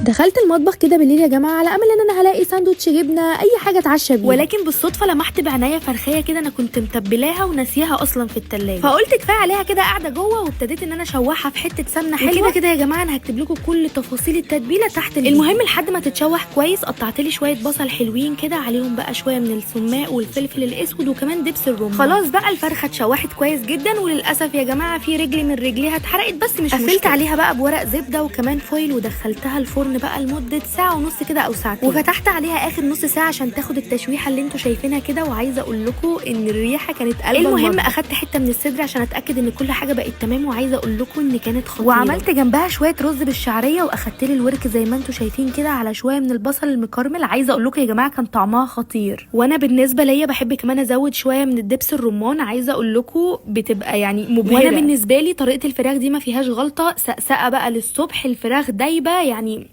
دخلت المطبخ كده بالليل يا جماعة على امل ان انا هلاقي ساندوتش جبنه، اي حاجة اتعشى بيها، ولكن بالصدفة لمحت بعناية فرخيه كده انا كنت متبلاها وناسياها اصلا في التلاجة، فقلت كفاية عليها كده قاعدة جوه، وابتديت ان انا اشوحها في حتة سمنه حلوة وكده. كده يا جماعة انا هكتب لكم كل تفاصيل التتبيله تحت الفيديو. المهم لحد ما تتشوح كويس قطعت لي شوية بصل حلوين كده، عليهم بقى شوية من السماق والفلفل الاسود وكمان دبس الرمان. خلاص بقى الفرخه اتشوحت كويس جدا، وللاسف يا جماعة في رجل من رجليها اتحرقت، بس مش قفلت مشكلة. عليها بقى بورق زبدة وكمان foil، ودخلتها الفرن بقى لمدة ساعة ونص كده او ساعتين، وفتحت عليها اخر نص ساعة عشان تاخد التشويحه اللي انتوا شايفينها كده. وعايزه اقول لكم ان الريحة كانت قلب. المهم اخدت حتة من الصدر عشان اتاكد ان كل حاجة بقت تمام، وعايزه اقول لكم ان كانت خطيرة. وعملت جنبها شوية رز بالشعريه، واخدت لي الورك زي ما انتوا شايفين كده على شوية من البصل المكرمل. عايزه اقول لكم يا جماعة كان طعمها خطير. وانا بالنسبة ليا بحب كمان ازود شوية من الدبس الرمان، عايزه اقول لكم بتبقى يعني مبهرة. وانا بالنسبة لي طريقه الفراخ دي ما فيهاش غلطه، سقسقه بقى للصبح، الفراخ دايبه يعني.